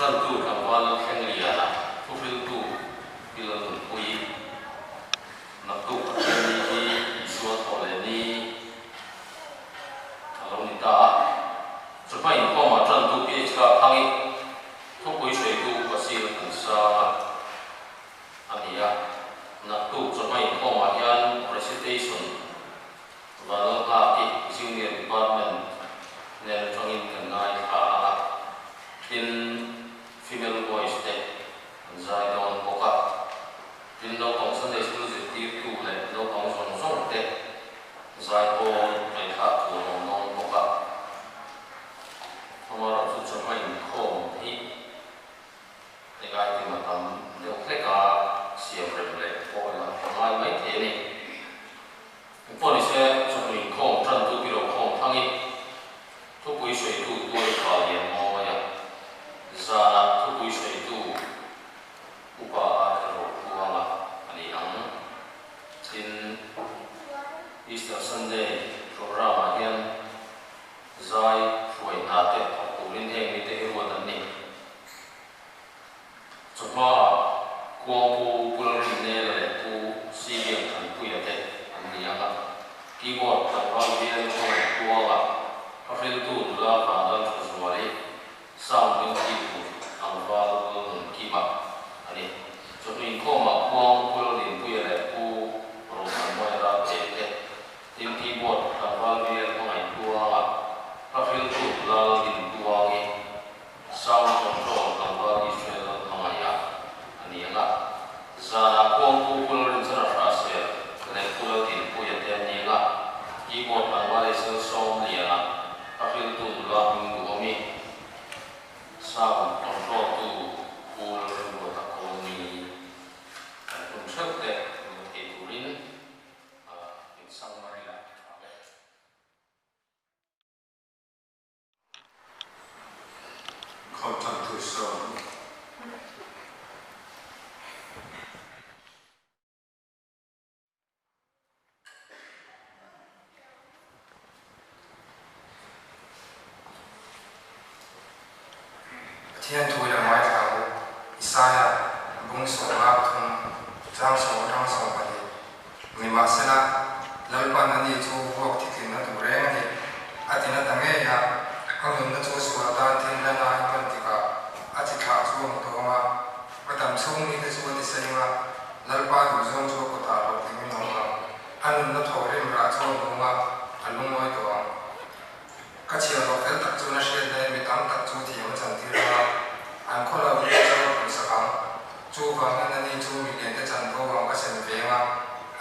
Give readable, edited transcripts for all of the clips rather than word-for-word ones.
Ṭantu tlangval Thlengliana thuhriltu Pi Lalnunpuii, Naktuk Pathianni hi Isua thawh leh ni a lo ni ta a. Chawhma inkhawmah ṭantu PHK Thangi thupui hruaitu Basil Thansanga a ni a. Naktuk chawhma inkhawmah hian recitation Vanlalnghaki Junior Department hnen atangin kan ngaithla ang a, tin Female Voice te an zai dawn bawk a, tin naupang Sunday School zirtirtu leh naupang zawng zawng te zai pawl ngaihthlak tur a awm dawn bawk a. Amaherawhchu chawhma inkhawm hi Engai tum a tam deuh hlek a, siam rem leh pawh la a ngai mai thei a ni. Engpawh ni se, chawhnu inkhawm tantu pi Rokhawm Thangi, thupui sawitu Tuai Val Lian Mawi a, zanah thupui sawitu Upa Arthur Rokuanga a ni ang. Tin, Easter Sunday programme-ah hian zai hruai hna te thawk turin heng mite hi ruat an ni. Chawhmaah Kuangpu Pu Lalrinnela leh Pu Sibiang Thanpuia te an ni ang a, keyboard tlangval bial Hmangaih Kuanga, hla hriltu nula Vanlal Thazuali, sound duty tur tlangval Lalnunkima a ni. Chawhnu inkhawmah Kuang Pu Lalrinpuia leh Pu Rosanmawia Ralte te Tin keyboard tlangval bial Hmangaih Kuanga, hla hriltu nula Laldintuangi, Sound control tlangval Israel a hmangaih a, a ni ang a. Zanah Kuangpu Pu Lalrinchana Hrahsel leh Pu Laldinpuia te an ni ang a. Keyboard tlangval Israel Sawmliana, a hriltu nula hming duhawmi, sound control tu Pu Lalrinruata Kawlni kan hun theuh te hmu thei turin in sang mar ila a tha ve. Khawthlang sawm. Pathian thu ila ngaithla u, Isaia bung 53 chang sawm atanga 12. Nimahsela, Lalpan ani chu vuak thitlinna duh reng a ni. A ti nata ngei a, a nunna chu sual tan thil lana i hman tikah a chi thlah chu a hmu tawng a, a dam chhung mite chu a ti saing a, Lalpa duhzawng chu a kutah hlawhtling in a awm ang. A nunna thaw rim rah chu a hmu ang a, a lungawi tawh ang. Ka chhiarhlawh fel tak chuan a hriatna in mi tam tak chu thiam a chantir ang a, an khaw lo hi chu a phuhsak ang. Chuvangin ani chu mi liante chanvo ang ka sem ve ang a,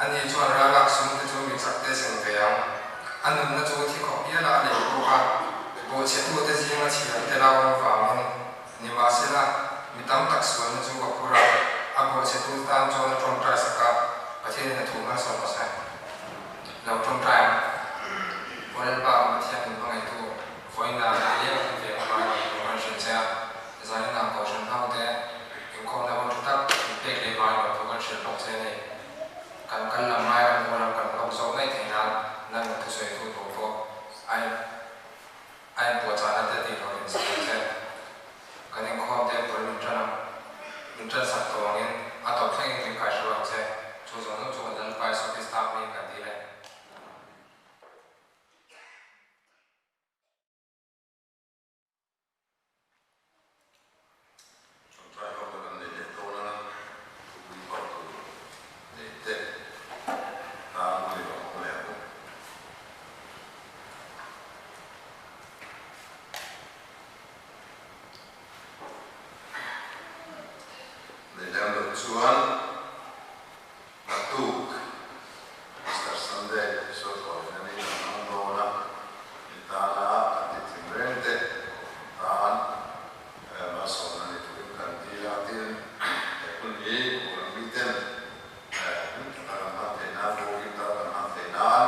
ani chuan ralak sum te chu mi chak te sem ve ang. A nunna chu thi khawp hiala a lei bawk a, bawhchhetute zinga chhiar te la awm vangin nimahsela mi tam tak sualna chu a phur a, a bawhchhetute tan chuan a tawngtai sak a, Pathianin a thu hmalsawm rawh se. Lo tawngtai ang. Aw Lalpa ka Pathian min hmangaihtu, vawiin ah leh leng a hlim ve ka ngai lo tih kan hrilh che a, zanin ah Kohhran ho te inkhawmna hun tha tak min pek leh ngai lo thu kan hrilh bawk che a ni. Kan kal lam ngai kan haw lam kan hlawk zawk mai theih nan nang in thusawi tu tur pawh a a inpuahchahna te tih hlawh in sak ang che. Kan inkhawm te bul min tan ang min tan sak tawh angin a tawp thlengin min kaihruai ang che. Chu zawng zawng chu kan Lalpa Isua Krista hmingin kan dil e. Ṭawngṭai ho na kan nei leh dawn a, thupui pawh tur nei te tan ni lo awm leh ang u. Nei lem loh chuan Naktuk Easter Sunday episode hawiin a ni kan hmang dawn a, mi tana kan tih thin reng te tan malsawmna ni turin kan dil a, tin he hun hi Kohhran miten hlim taka kan hman theih nan, bawkin taka kan hman theih nan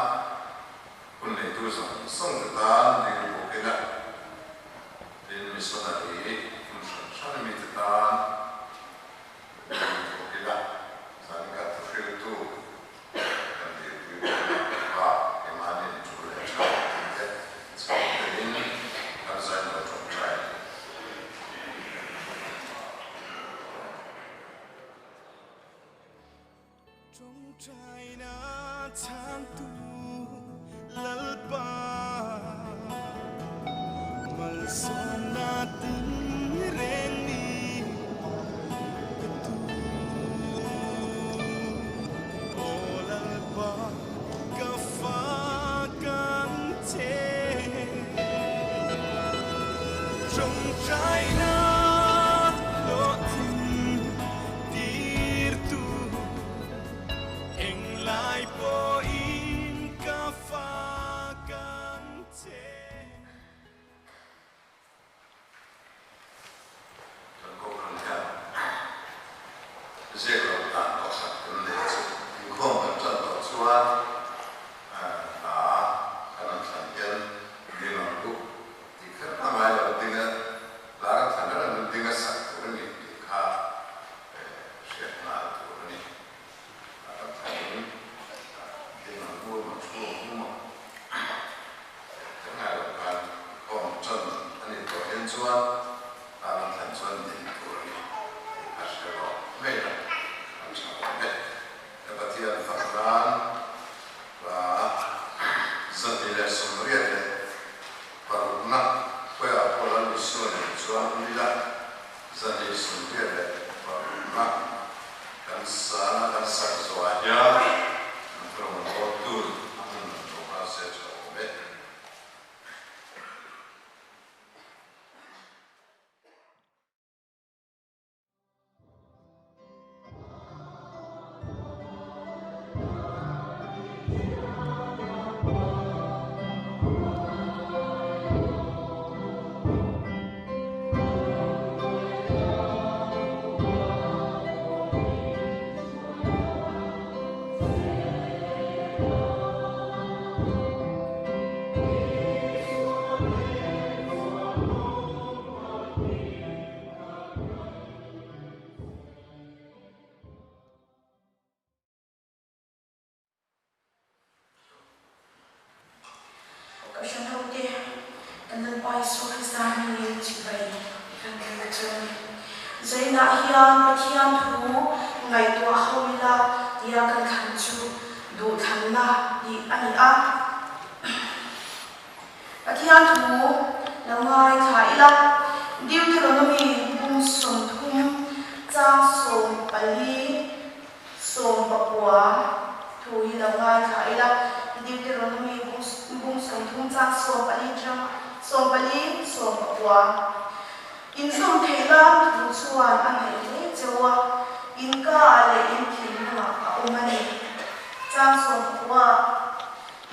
hun neitu zawng zawng te tan dil bawkin a, tin missionary hun hran hran mite tan dil bawk ila. Ṭawngṭaina chhangtu Lalpa malsawmna tin reng ni ka tu. Aw Lalpa ka fak ang che. Ṭawngṭaina hlawhtling tirtu. Englai pawhin ka fak ang che. Kan Kohhran hian ziak lo dan pakhat kan nei chu inkhawm kan tan tawh chuan hla kan han thlan hian ding ang u tih kher a ngai lo dinga hla kan thlan reng ang dinga sak tur a ni tih kha hriat nghal tur a ni. A kan thlangin ding ang u emaw thu ang u emaw kan ngai loh khan awm tan a nih tawh hian chuan a kan thlan chuan din tur a ni tih kha hre rawh mai la, kan tha awm e. Ka Pathian fak nan hla 186na khawiah pawh Lal Isua nen chuan awm ila. 186na kan sana kan sak zawhah hian an thurawn tun a hmun an tawh nghal se tha awm e. Kohhran hote, kan Lalpa Isua Krista hmingin chibai kan tel chu a ni. Zainah hian Pathian thu ngaihtuah ho ila tia kan thlan chu duhthlanna tih a ni a. Pathian thu lo ngaithla ila, Deuteronomy bung 30 chang 14 14 thu hi lo ngaithla ila, Deuteronomy bung 30 chang 14 tang 14 14. Inzawm theih lan thu chuan a ngaih hle cheu a, in ka ah leh in thinlungah a awm a ni. Chang 19.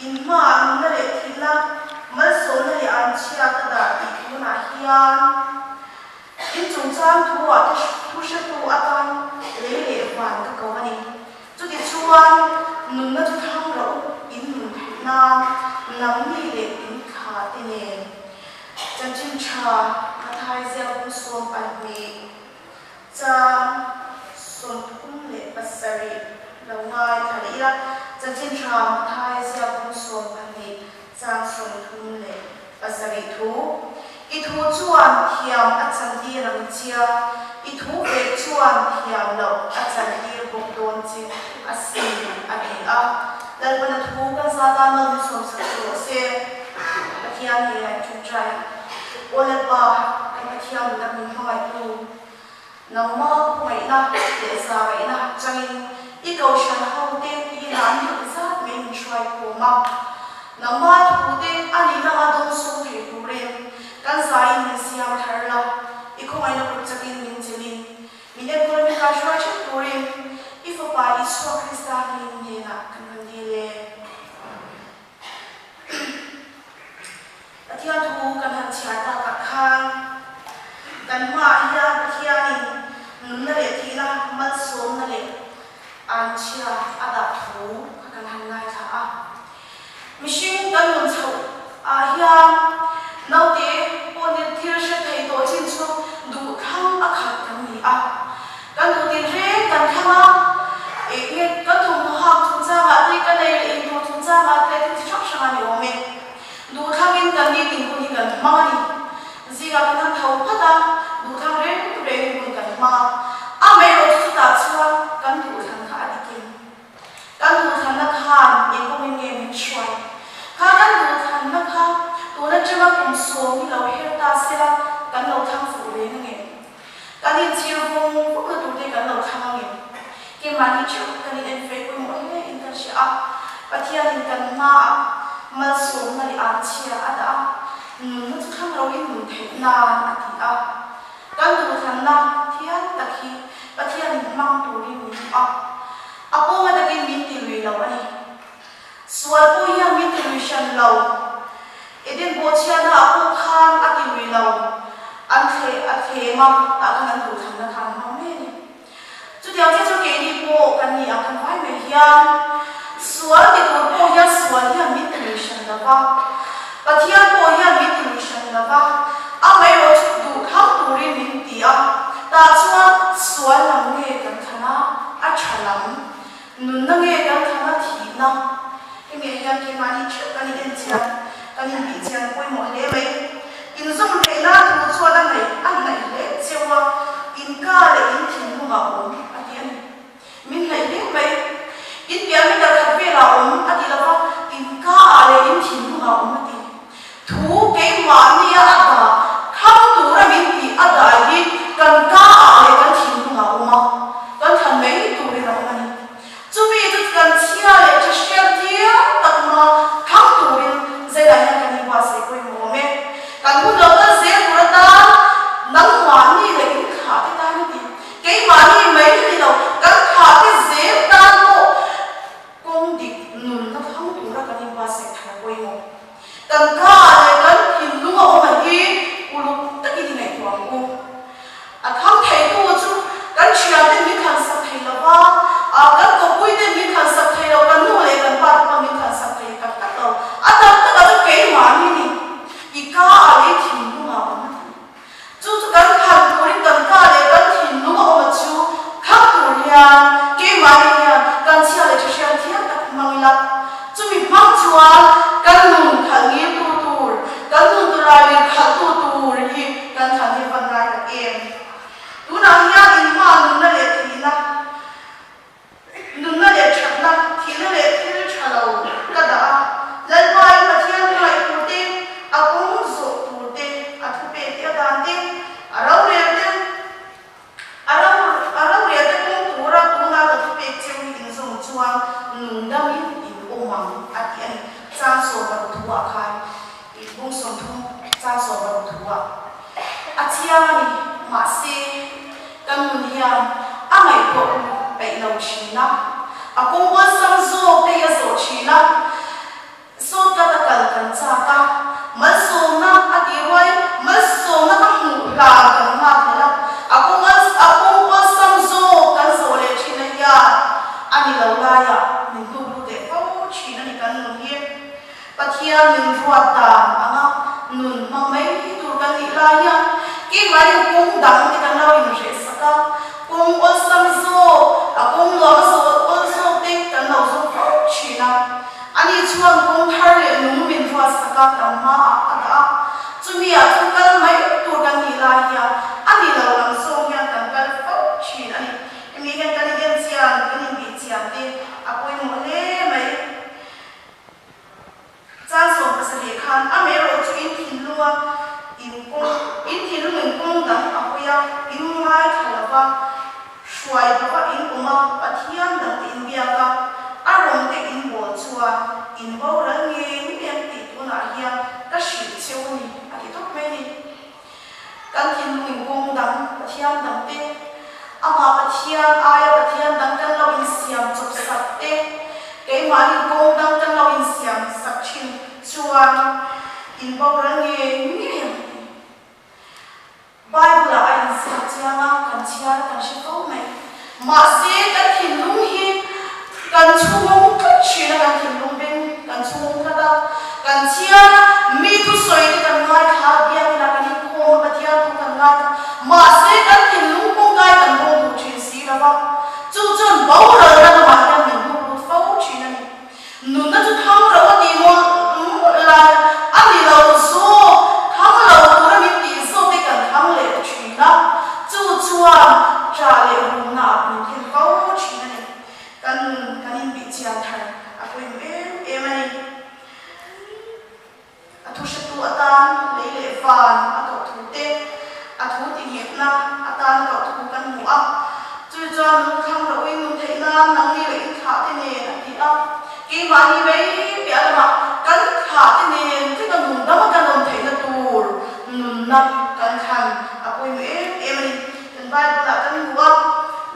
In hmaah nunna leh thihna, malsawmna leh anchhia ka dah tih tunah hian in chungchang thuah te thu hretu atan lei leh van ka ko a ni. Chutichuan nunna chu thlang rawh u, in nun theih nan nangni leh in thla te nen. Chanchin tha Mathai ziak bung 12 chang 37 lo ngaithla leh ila, Chanchin tha Mathai ziak bung 12 chang 37 thu, I thu chuan thiam a chantir ang chia, i thu vek chuan thiam loh a chantir bawk dawn che a sin, a ti a. Lalpana thu kan za tan mal min sawmsak che rawh se. Pathian he a inṭawngṭai. Aw Lalpa, kan Pathian nuna min hmangaihtu, nangma khawngaihna leh zahngaihna changin i kohhran hote i inah an hrilh zat mai min hruai khawm a. Nangma thute a nihna anga dawng sawm thei turin kan zaiin min siam thar la, i khawngaihna kut chakin min chelin min enkawl min kaihruai ṭheuh turin i Fapa Isua Krista hming hnenah kan rawn dil e. Pathian thu kan han chhiar takah khan kan hmaah hian Pathianin nunna leh thihna, malsawmna leh anchhia a dah thu kha kan han ngaithla a. Mihring kan nun chhoh ah hian naute pawh ni thil hre thei tawh chin chu duh thlang a khat kan ni a. Kan duh tin reng kan thlang a, eng nge kan thawmhnaw hak chungchangah te, kan ei leh in tur chungchangah te thil chi hrang hrang a ni awm e. Duh thlangin kan ni tin hun hi kan hmang a ni. Zingah kan han tho phat a, duh thlang reng rengin hun kan hmang a. Amaherawhchu chutah chuan kan duh thlan kha a dikin. Eng kawngin nge min hruai? Kha kan duhthlanna kha tun atanga kum sawm hi lo her ta sela kan lo thlang fuh reng ange. Kan inchhir vung vungna turte kan lo thlang ange. Keimahni theuh kan in enfei pawimawh hle in kan hria a, Pathianin kan hmaah malsawmna leh anchhia a dah a, nunna chu thlang loin nun theih nan a ti a. Kan duhthlanna thiam tak hi Pathianin hmang turin min duh a, a pawnga takin min ti lui lo a ni. Sual pawh hian min ti lui hran lo. Eden pawh chhiatna ah pawh khan a ti lui lo. An thle a thlem a, tah khan an duhthlanna kha an hmang mai a ni. Chutiang chiah chu keini pawh kan ni ang kan vai mai hian sual ti tur pawh hian sual hian min ti lui hran lo va, Pathian pawh hian min ti lui hran lo va, amaherawh chu duh thlang turin min ti a, tah chuan sual lam nge kan thlan a, a tha lam Nunna nge kan thana thihna? Hemi ah hian keimahni theuh kan in enchian, kan in bihchian pawimawh hle mai. Inzawm theihna thu chuan a hnaih a hnaih hle cheu a, in ka leh in thinlung ah awm a ti a ni. Min hnaih hle mai. In piah meter khat velah awm a ti lova, in ka ah leh in thinlung ah awm a ti. Thu keimahnia a dah thlang tura min tih a dah hi kan ka ah leh kan thinlung ah a awm a, kan thlan mai turin a awm a ni. Chumi chu kan chhia leh tha hriat thiam tak hma thlang turin zailah hian kan inbuatsaih pawimawh awm e. Kan hun lo kal zel tur atan nangmahni leh in thlah te tan a ti. Keimahni mai ni lo, kan thlah te zel tan pawh Kawng dik nunna thlang tura kan inbuatsaih thar pawimawh. Kan ka leh kan thinlung a awm a hi uluk takin i ngaihtuah ang u. A thlang theitu chu kan thianten min thlansak thei lo va, kan kawppuiten min thlansak thei lo, kan nu leh kan pa te pawh min thlansak thei tak tak lo. A tak takah chu keimahni ni i ka ah leh i thinlung ah awm a ti. Chu chu kan thlan turin kan ka leh kan thinlung a awm a chu thlang tur hian keimahni hian kan chhia leh thahriam thiam tak hmang ila, chumi hmang chuan kan nun khalh ngil tu tur, kan nun tulai lir khalh tu tur hi kan thlan hi a van ngai tak em. Tunah hian inhma nunna leh thihna. Nunna leh thatna, thihna leh thil tha lo ka dah a, Lalpa in Pathian hmangaih tur te, a kawng zawh tur te, a thupek te a dan te, a rorel te, a ro a rorel te kawng tura tuna ka thupek cheu hi inzawm chuan nungdamin in awm ang a ti a ni. Chang 60 thuah khan i bung 30 chang 60 thuah a chiang a ni. Mahse, kan nun hian a ngaihtuah uluk peih lo thin a, a kawng awlsam zawk te hi a zawh thin a, shortcut a kal kan chak a, malsawmna a tih ruai malsawmna ka hmuh hlan kan nghak hlel a, a kawng a kawng awlsam zawk kan zawh leh thin a hian a ni lo laiah min hnuk lut leh fo thin a ni kan nun hi. Pathian min ruat dan anga nun hmang mai tur kan nih lai hian keimahni kawng dang te kan lo inhreh sak a, kawng awlsam zawk, a kawng nuam a zawh awl zawk te kan lo zawng fo thin a. Ani chuan kawng thar leh nung min ruat sak a, kan hmaah a dah a, chumi ah chuan kal mai tur kan nih lai hian a ni lo lam zawng hian kan kal fo thin a ni. Hemi hian kan inenchian, kan inbihchian te a pawimawh hle mai. Chang 17 khan amaherawh chu in thinlunga in kawng, in thinlung in kawng dang a hawi a, in ngaithla lo va, hruai bawka in awm a, Pathian dangte in biak a, a rawngte in bawl chuan in boral ngei ngei ang tih tunah hian ka hrilh cheu a ni, a ti tawp mai a ni. Kan thinlung in kawng dang, Pathian dangte, amah Pathian aia Pathian dang kan lo insiam chawp sak te, keimahni kawng dang kan lo insiam sak thin chuan in boral ngei ngei ang ti. Bible ah a inziak chiang a, kan chhiar a kan hre fo mai. Mahse kan thinlung hi kan chhung tlat thin a, kan thinlung beng kan chhung tlat a, kan chhiar a, mi thusawi te kan ngaithla a, biakina kan inkhawm a, Pathian thu kan ngaithla a, mahse kan thinlung kawngkai kan bawng duh thin si lo va, chu chuan boralna lamah hian min hnuk lut fo thin a ni. Nunna chu thang ro a tih mawlh mawlh lai a ni lo zawk, thang lo tura min tih zawk te kan thang leh ta thin a, chu chuan ṭah leh rumna ah min thlen fo thin a ni. Kan nun kan inbih chian thar a pawimawh em. atan lei leh van a koh thu te, a thu tihnghetna atan a koh thu kan hmu a. Chu chuan lung thlang ro in nun theih nan nangni leh in thlah te nen a ti a. Keimahni mai piah lamah kan thlah te nen tlinga nun dang kan awm theihna tur nunna kan thlan a pawimawh em em a ni. Kan Bible-ah kan hmu a,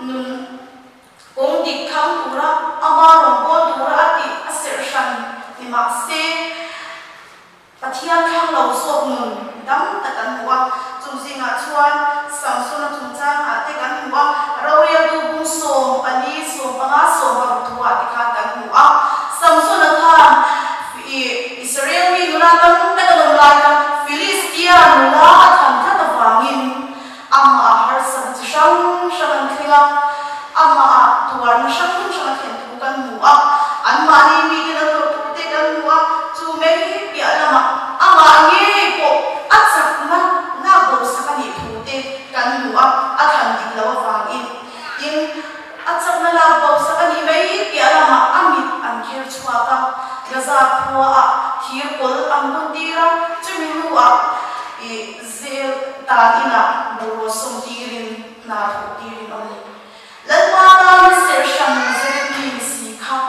nun kawng dik thlang tura ama rawngbâwl tura a tih a serh hran ni mah se, Pathian thlang lo zawk nun dam tak kan hmu a, chung zingah chuan Samsona chungchangah te kan hmu a, roreltu bung 14, 15, 16 thuah te khan kan hmu a. Samsona khan Israel mi nula tam tak a lawm lai khan Filistia nula a thlan tlat avangin amah harsatna chi hrang hrang an thleng a, amah tuarna hrang hrang a thlen thu kan hmu a, anmahni miten an tawrh thu te kan hmu a, chu mai piah lamah amah ngei pawh a chakna lak bosak a nih thu te kan hmu a, a thlan dik loh avangin. Tin, a chakna lak bosak a nih mai piah lamah a mit an kher chhuak a, Gaza khuaah thir kawl an bun tir a, chumi hnuah ih zel tan inah boruak sawm tirin hna thawh tirin awm a ni. Lalpa tana serh hran zerin mi ni si kha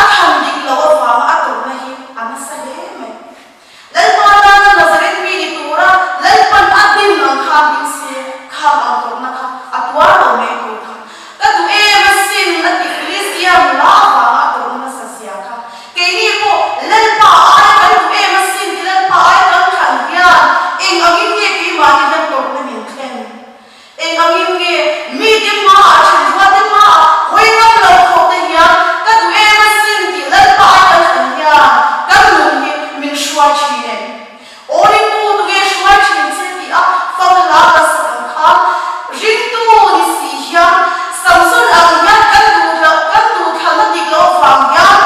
a thlan dik loh avanga a tawrhna hi a nasa hle mai. Lalpa tana Nazareth mi ni tura Lalpan a din ang khan ding se khang ang tawrhna kha a tuar lo mai tur kha ka duh em asin a ti Filistia nula avanga a tawrhna nasa zia kha keini pawh Lalpa aia kan duh em asin ti Lalpa aia kan thlan hian eng angin nge keimahni hian tawrhna min thlen? Eng angin nge mite hmaah ṭhenrualte hmaah hawi ngam lo khawp te hian ka duh em asin tih Lalpa ai kan thlen hian kan nun hi min hruai ṭhin em? Aw ringtu tunge hruai ṭhin che tih a fam hla kan sak ang khan ringtu ni si hian Samson ang hian kan duh loh kan duh thlanna dik loh avang hian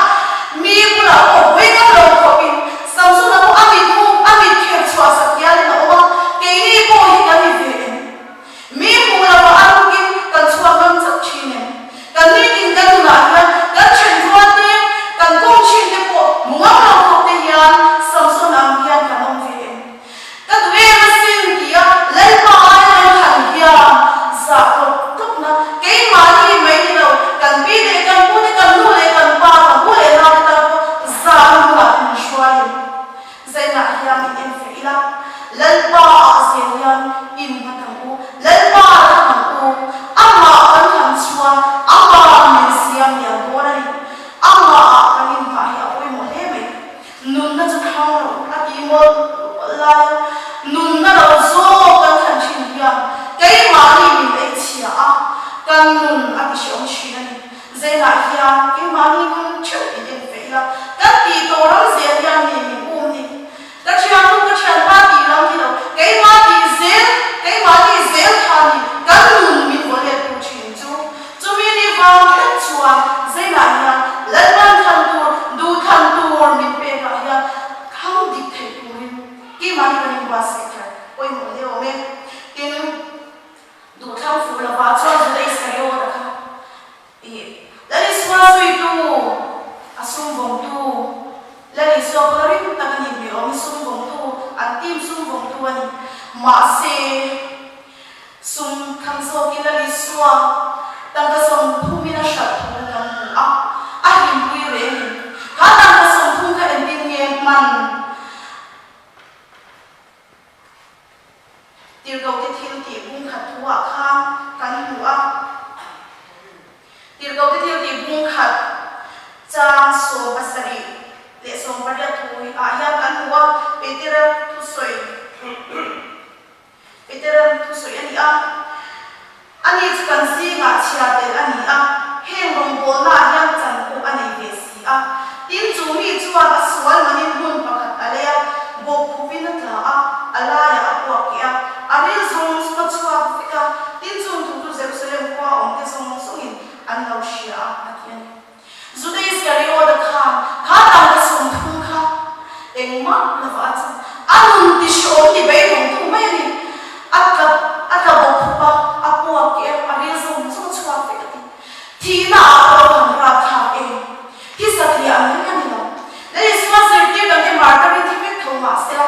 mi bulah pawh hawi ngam lo khawpin Samsona pawh a mit hmu, a mit kher chhuah sak hialin a awm a, keini pawh hi kan ni ve em? Mi hmuh lovah a rukin kan chhuak ngam chauh thin em? Kan nitin kan nunah hian kan thenrual te, kan kawng thin te pawh hmu ngam lo khawp te hian Samsona ang hian kan awm ve em? Ka duh em asin tia Lalpa aia kan thlan hian zah tlawk tlawkna keimahni mai ni lo, kan pi leh kan pu te, kan nu leh kan pa, kan u leh nau te tan pawh zahna hmunah min hruai em? Zainah hian in en feh ila, Lalpa ah zel hian in nghat ang u, Lalpa thlang ang u, amah kan thlan chuan amah min siam lian dawn a ni, amah ah kan inngah hi a pawimawh hle mai. Nunna chu thlang loh a ti mawlh mawlh lai a, nunna lo zawk kan thlan thin hian keimahni min ei chhia a, kan nun a ti hreawm thin a ni. Zelah hian keimahni nun theuh in en feh ila, kan tih tawh ram zel hian mi min um ni. Ka thiannu ka thianpa tih lam ni lo, keimah tih zel, keimahni zel kha ni kan nun min vaw let tu thin chu. Chumi ni vang tlat chuan Zainah hian Lalpan thlan tur, duh thlan tur min pekah hian thlang dik theih turin keimahni kan inbuatsaih thar pawimawh hle awm e. Tin, duh thlang fuh lovah chuan Juda Iskariota kha i Lal Isua zuitu, a sum vawngtu, Lal Isua pawh ring tak a nih hmel awm i sum vawngtu, an team sum vawngtu a ni. Mahse. Sum thang zawkin Lal Isua tangka 30 in a hralh thu kan hmu a, a hlimpui reng in kha tangka 30 kha engtin nge hman Tirhkohte thil tih bung khat thu ah khan kan hmu a, Tirhkohte thil tih bung khat chang 70 leh 80 thu ah hian kan hmu a, Petera thusawi. Veteran thusawi a ni a, ani chu kan zingah chhiar tel a ni a, heng rawngbawlna ah hian chan pawh a nei ve si a. Tin, chu mi chuan a sual manin hmun pakhat a lei a, bawkkhupin a tla a, a laiah a puak keh a, a ril zawng zawng a chhuak vek a, tin chung thu chu Jerusalem khua awmte zawng zawngin an lo hria a, a ti a ni. Juda Iskariota khan kha tangka 30 kha engmah lova a chang. A nun ti hreawm ti beidawng tu mai a ni. A tla a tla bawk khup a, a puak keh a, a ril zawng zawng a chhuak vek a ti. Thihna ah pawh a han rap thlak em? Thi satliah ang reng a ni lo. Lal Isua zirtir dangte martar in thi vek tho mahsela.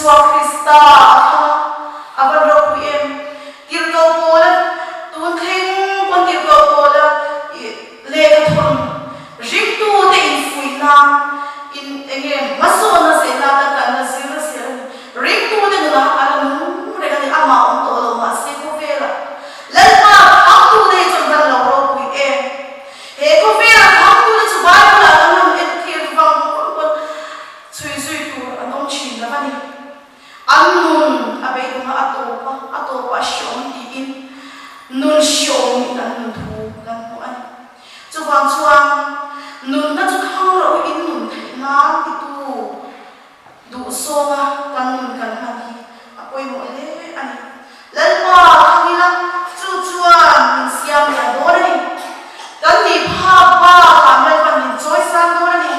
Isua Krista a thlang a, a van ropui em? Tirhkoh Paula tun thleng pawn Tirhkoh Paula lehkha thawn ringtute infuih nan in enge hmasawnna zeh nan a kalna zir a zel a ni. Ringtute nunah a la nung reng a ni, amah awm tawh lo mahse khawvelah Lalpa thangtute hi chuan van lo ropui em? He khawvela thangtute chu Bible-ah kan han entir vang vang pawn chhui zui tur an awm thin lo a ni. An nun a beidawng a, a tawp a, a tawpah hreawm tiin nun hreawm in an nun thu kan hmu a ni. Chuvang chuan nunna chu thang rawh u in nun theih nan titu duhzawnga kan nun kan hman hi a pawimawh hle a ni. Lalpa thang ila chu chuan min siam lian dawn a ni. Kan nih phak bakah Lalpan min chawi sang dawn a ni.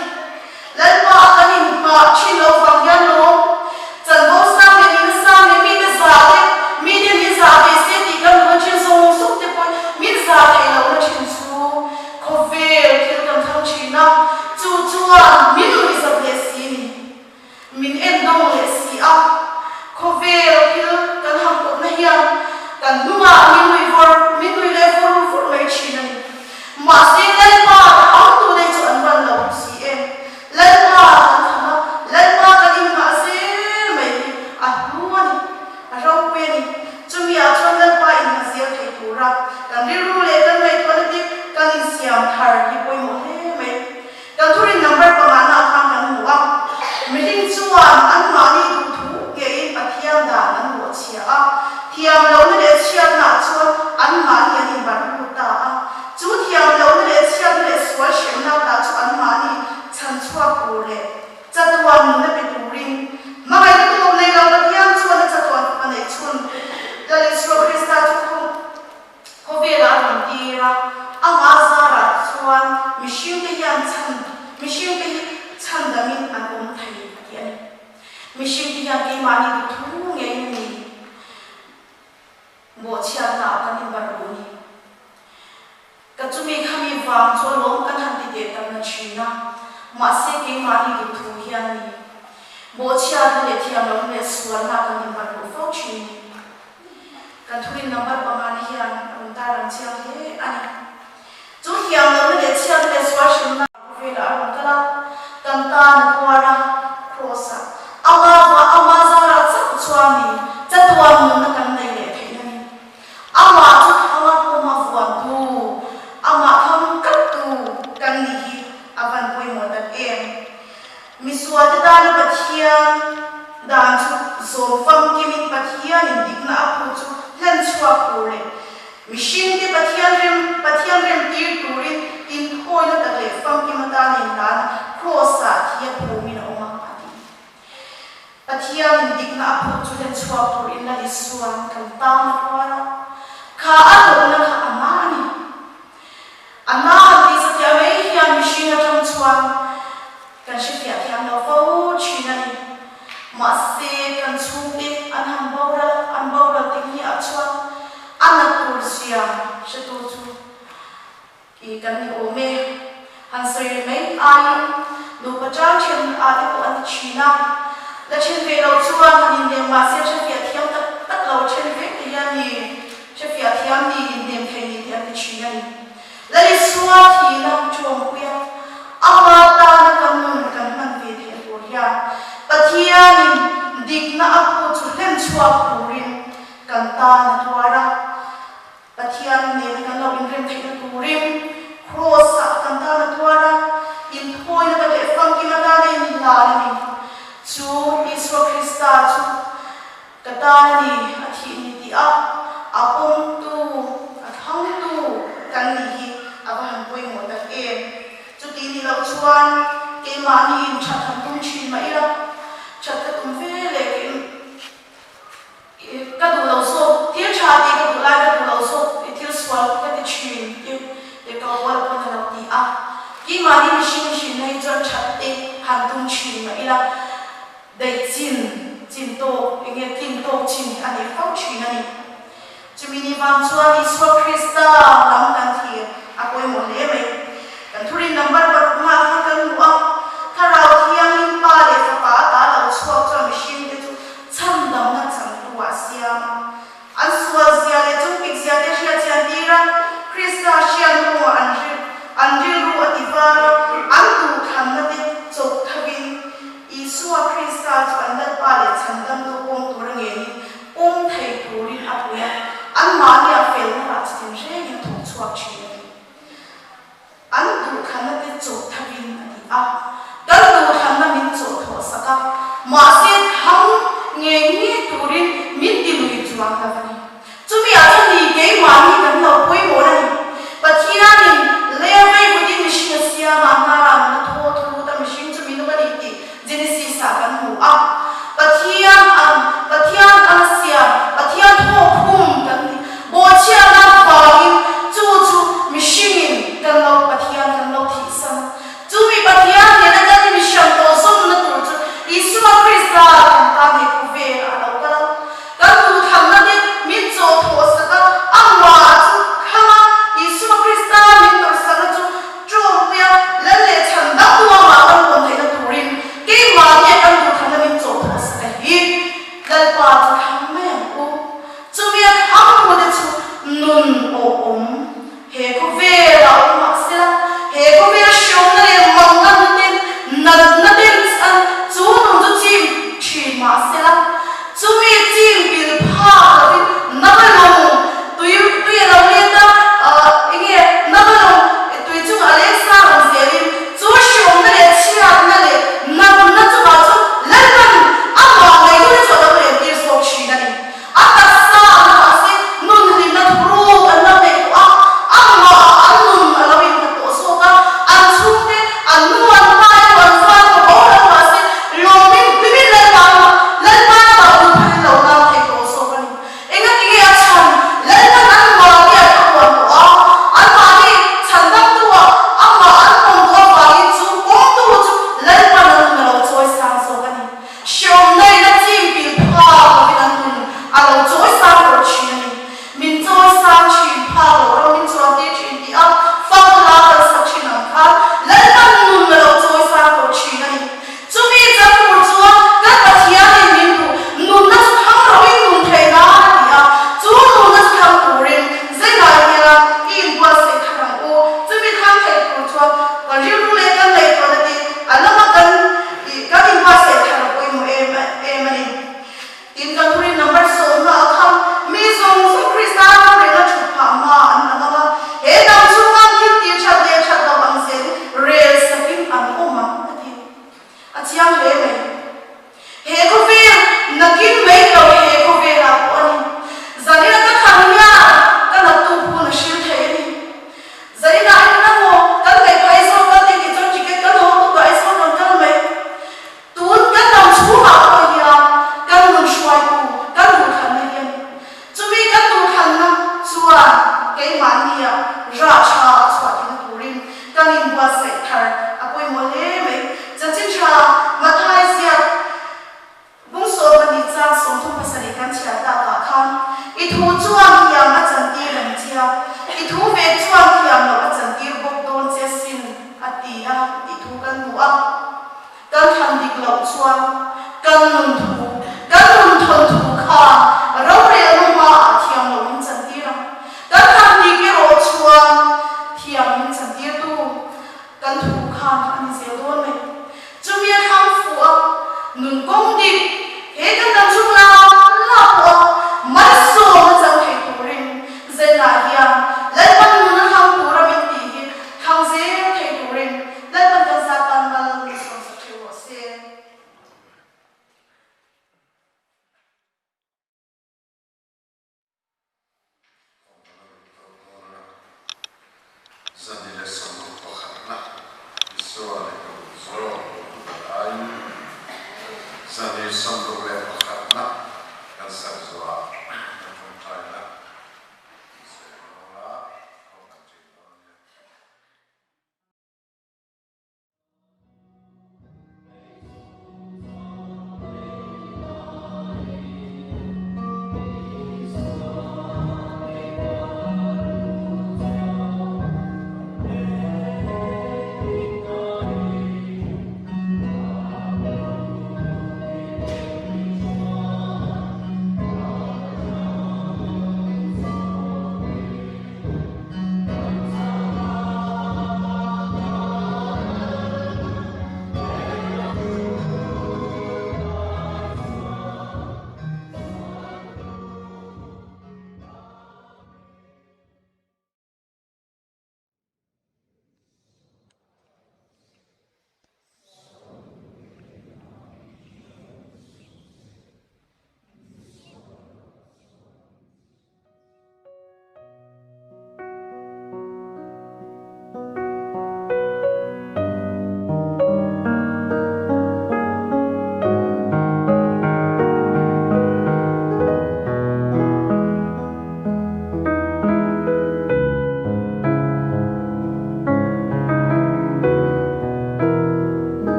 Lalpa kan inhmah thin lo vang hian lawm chanvo sang leh nihna sang leh mite zah te, mite min zah ve se tih kan duh a thin zawng zawng te pawhin min zah theih lohna thin chu khawvel thil kan thlang thin a, chu chuan min nuihzat leh si ni, min endawng leh si a, khawvel thil kan han kawpna hian kan hnungah min nuih vawr, min nuih leh vur vur mai thin a ni. Mahse, Lalpa ka hautu te chu an van lo si em? Lalpa kan tham a, Lalpa kan inngah zel mai hi a hlu a ni, a ropui a ni. Chumi ah chuan Lalpa inngah zel thei tura kan rilru leh kan ngaihtuahna te kan insiam thar hi pawimawh hle mai. Kan thurin number pangana ah khan kan hmu a, mihring chuan anmahni duhthu ngeiin Pathian dan an bawhchhia a, thiam lohna leh chhiatna ah chuan anmahni an inbarh lut ta a. Chu thiam lohna leh chhiatna leh sual hremna ta chu anmahni chhan chhuak tur leh chatuan nunna pe turin hmangaihna tawp nei lo Pathian chuan a chatuan fapa neih chhun Lal Isua Krista chu khawng Khawvelah a rawn tir a, amah zarah chuan mihringte hian chhan mihringte hi chhandamin an awm thei a ti a ni. Mihringte hian keimahni duhthu ngeiin a ni bawhchhiatnaah kan inbarh duh a ni. Ka chumi khami vang chu alawm kan han ti teh tam na thin a, mahse keimahni duhthu hian a ni bawhchhiatna leh thiamlohna leh sualna kan inbarh duh fo thin a ni. Kan thurin number panga ni hian a rawn tar ang chiang hle a ni. Chu thiamlohna leh chhiatna leh sual hrimna khawvelah a rawn kal a, kan tan a tuar a, Kraws-ah ama vah ama zarah chauh chuan ni chatuan nunna kan nei leh theihna ni. Amah chu thanga puma vuantu, amah thang tlattu kan nih hi a van pawimawh tak em. Misualte tana Pathian dan chu zawm famkimin Pathianin dikna a phu chu hlen chhuak tur leh mihringte Pathian rem Pathian remtir turin inthawina tak leh famkim atana inlana Kraws-ah thi a phumin a awm a, a ti. Pathianin dikna a phu chu hlen chhuak tur in Lal Isua'n kan tan a rual a, kha a tawhna kha a na a ni. A na han tih satliah mai hian mihring atang chuan kan hrefiah thiam lo fo thin a ni. Mahse, kan chhungte an han boral a, an boral tih ni ah chuan a na tur zia hretu chu i kan ni awm e. Han sawi ri mai aiin nupa chang then ah te pawh an ti thin a, la then ve lo chuan han inhnem mahse hrefiah thiam tak tak lo then vek te hian ni. Hrefiah thiam ni inhnem thei ni tih an ti thin a ni. Lalisua thihna tawngpuia ama tana kan nun kan hman ve theih tur hian Pathianin dikna a phu chu hlen chhuak turin kan tan a tuar a. Pathian nena kan lo inrem theihna turin Kraws-ah kan tan a tuar a, inthawina tak leh famkim atana inhlan a ni. Chu Isua Krista chu Ka tan a ni, a thih ni tih a, a pawmtu, a thlangtu kan nih hi a va han pawimawh tak em. Chuti ni loh chuan keimahni in that han tum thin mah ila, that ka tum ve leh ke ka duh lo zawk, thil tha tih ka duh lai ka duh lo zawk, thil sual ka ti thin tih ka hual pawn a lo ti a. Keimahni mihring hrinna hi chuan that te han tum thin mah ila, Daih chin, chin tawk, eng nge tlin tawk chin hi a nei fo thin a ni. Chumi ni vang chuan Isua Krista lam kan thlir a pawimawh hle mai. Kan thurin number parukna ah khan kan hmu a, Thlarau Thianghlim Pa leh Fapa ata lo chhuak chuan mihringte chu A lo chawi sang tawh thin a ni. Min chawi sang thin, phak loh ram min chuan tir thin tih a fak la kal sak thin ang khan Lalpan nun a lo chawi sang tawh thin a ni. Chumi chan tur chuan kan Pathianin min duh, nunna chu thang roin nun theih nan a ti a, chu nunna chu thang turin zeinah hian i inbuatsaih thar ang u. Chumi thang theih tur chuan kan rilru leh kan ngaihtuahna te a lama kan kan inbuatsaih thar a pawimawh em em a ni. Tin kan thurin number sawmna a kha mi zawng zawng Krista rorelna thut phah hma an lang ang a, he dam chhunga thil tih that leh that loh ang zel rel sakin an awm ang a ti. A chiang hle mai. He khawvel nakin mai lo he khawvelah pawh a ni. Zanina ka thang hian ka naktuk hun a hril thei a ni. Zanina a inna maw kan ngaihtuah Aizawl kal te tih chuan ticket kan haw tuk a Aizawl kan kal mai. Tun kan dam chhungah pawh hian kan nun hruaitu kan duhthlanna hi a ni. Chumi kan duhthlanna chuan keimahnia rah tha a chhuah theihna turin kan inbuatsaih thar a pawimawh hle mai. Chanchin tha Mathai ziak bung 12 chang 37 kan chhiar takah khan i thu chuan.